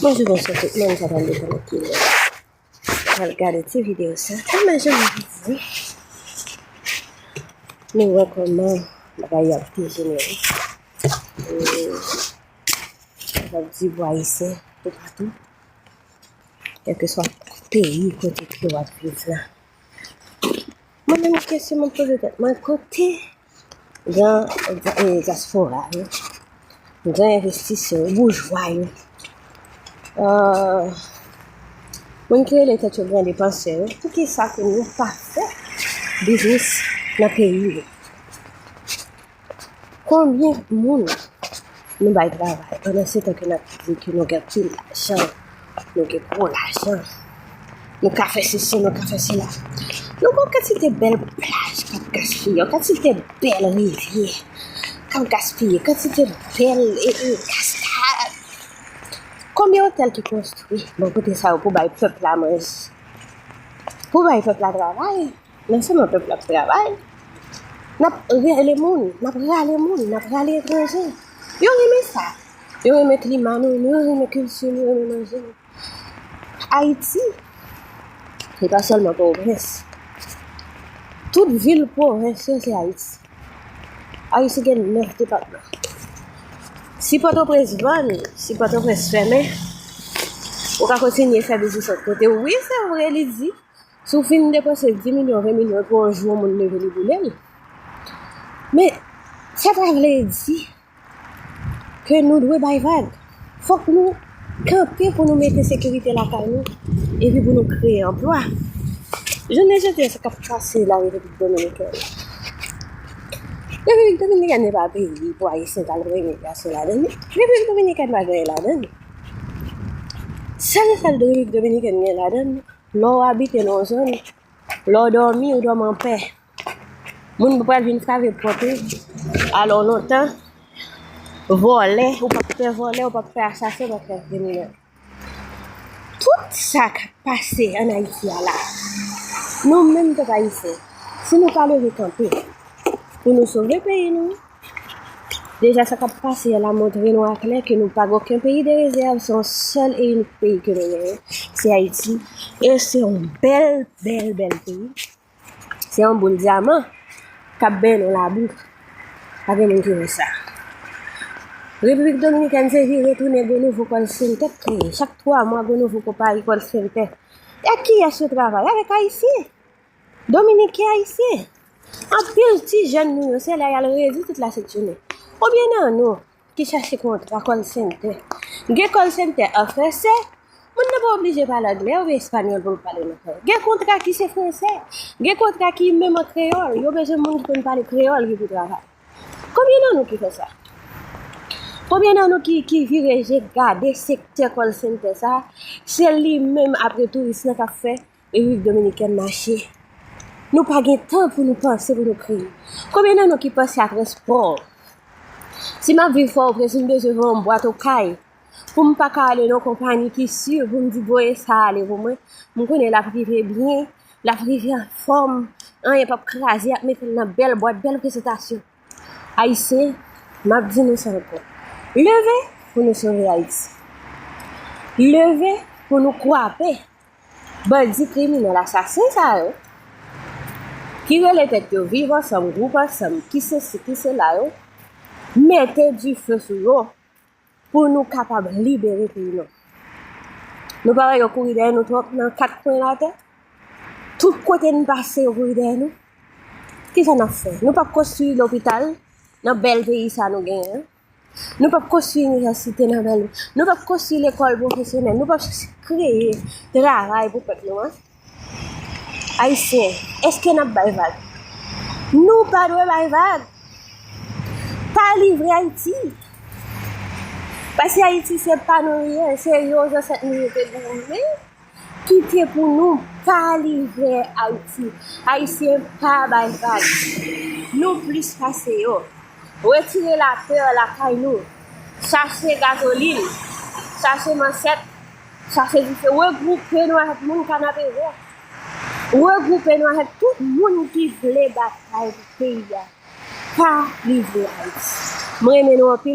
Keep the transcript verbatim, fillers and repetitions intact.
Bonjou, bonswa tout moun, sa pral dekonekte. Pral gade ti videyo sa. Kòman jan m di, nou wè kòman bagay yo ap dejenere. E, sa vle di pou Ayisyen toupatou, kèlkeswa peyi kote ke w ap viv la. Mwen menm kesyon mwen poze tèt mwen, kote gran, e, dyaspora yo, gran envestisè yo, boujwa yo, e, moun ki rele tèt yo gran depansè yo, poukisa ke nou pa fè biznis nan peyi nou? Konbyen moun nou bay travay pandan se tan ke n ap di ke nou gen anpil lajan, nou gen gwo lajan, nou ka fè sesi, nou ka fè sela? Nou gen yon kantite bèl plaj k ap gaspiye, yon kantite bèl rivyè k ap gaspiye, kantite bèl, e, e, kaskad. Konbyen otèl ki konstwi bò kote sa yo pou bay pèp la manje? Pou bay pèp la travay? Nan sèlman pèp la ap travay. N ap rele moun, n ap rale moun, n ap rale etranje. Yo renmen sa. Yo renmen klima nou, yo renmen kilti nou, yo renmen manje nou. Ayiti, se pa sèlman Pòtoprens. Tout vil pwovens yo se Ayiti. Ayiti gen nèf depatman. Si Pòtoprens vann, si Pòtoprens fèmen, ou ka kontinye fè biznis lòt kote. Wi, se vre, li di, si w fin depanse dis milyon, ven milyon, epi yon jou yon moun leve li boule l. Men, sa pa vle di ke nou dwe bay vag. Fòk nou kanpe pou nou mete sekirite lakay nou, epi pou nou kreye anplwa. Jounen jodi a, sa k ap pase la Repiblik Dominikèn. Repiblik Dominikèn se pa peyi pou Ayisyen t al pran imigrasyon ladan l. Repiblik Dominikèn pa gen anyen ladan l. Sèl, sèl Repiblik Dominikèn gen ladan l, lè w abite nan yon zòn, lè w dòmi, ou dòmi anpè. Moun pa pral vin frape pòt ou. Alò lontan, vòlè, ou p ap pè vòlè, ou p ap pè asasen, ou p ap pè kriminèl. Tout sa k ap pase ann Ayiti a la, nou menm pèp ayisyen, si nou pa leve kanpe pou nou sove peyi nou, deja sa k ap pase a la montre nou aklè ke nou pa gen okenn peyi de rezèv, se yon sèl e inik peyi ke nou genyen, se Ayiti. E se yon bèl, bèl, bèl peyi. Se yon boul dyaman k ap benyen nan labou. Pa gen moun ki wè sa. Repiblik Dominikèn se vire tounen gwo nouvo call center k kreye. Chak twa mwa, gwo nouvo konpayi call center. E ak kiyès yo travay? Avèk Ayisyen. Dominiken, Ayisyen. Anpil ti jèn nou yo, se la y al redi tout lasetjounen. Konbyen nan nou ki chache kontra call center? Gen call center an fransè, moun nan pa oblije pale anglè oubyen espanyòl pou l pale nan kay. Gen kontra ki se fransè. Gen kontra ki menm an kreyòl. Yo bezwen moun ki konn pale kreyòl ki pou travay. Konbyen nan nou ki fè sa? Konbyen nan nou ki, ki vire je gade sektè call center sa? Se li menm apre touris lan k ap fè Repiblik Dominikèn mache. Nou pa gen tan pou nou panse, pou nou kreye. Konbyen nan nou ki panse a transpò? Si m ap viv Fòtoprens, m bezwen voye yon bwat Okay pou m pa ka ale nan yon konpayi ki si pou m di voye sa ale pou mwen. M konnen l ap rive byen, l ap rive anfòm, anyen p ap kraze, y ap mete l nan bèl bwat, bèl prezantasyon. Ayisyen, m ap di nou sa ankò. Leve pou nou sove Ayiti. Leve pou nou kwape bandi kriminèl asasen sa yo, ki rele tèt yo Viv Ansanm, Gwoup Ansanm, ki sesi, ki sela yo, mete dife sou yo pou nou kapab libere peyi nou. Nou pa wè yo kouri dèyè nou twòp nan kat kwen latè? Tout kote n pase, yo kouri dèyè nou. Kisa n ap fè? Nou p ap konstwi lopital nan bèl peyi sa nou genyen an. Nou p ap konstwi inivèsite nan bèl. Nou p ap konstwi lekòl pwofesyonèl. Nou p ap kreye travay pou pèp nou an. Ayisyen, èske n ap bay vag? Nou pa dwe bay vag. Pa livre Ayiti. Paske Ayiti se pa nou li ye, se yo zansèt nou yo te goumen, kite pou nou. Pa livre Ayiti. Ayisyen, pa bay vag. Nou plis pase yo. Retire lapè lakay nou. Chache gazolin. Chache manchèt. Chache dife. Regwoupe nou avèk moun Kanapevè. Regwoupe nou avèk tout moun ki vle batay pou peyi a. Pa livre Ayiti. Mwen renmen nou anpil.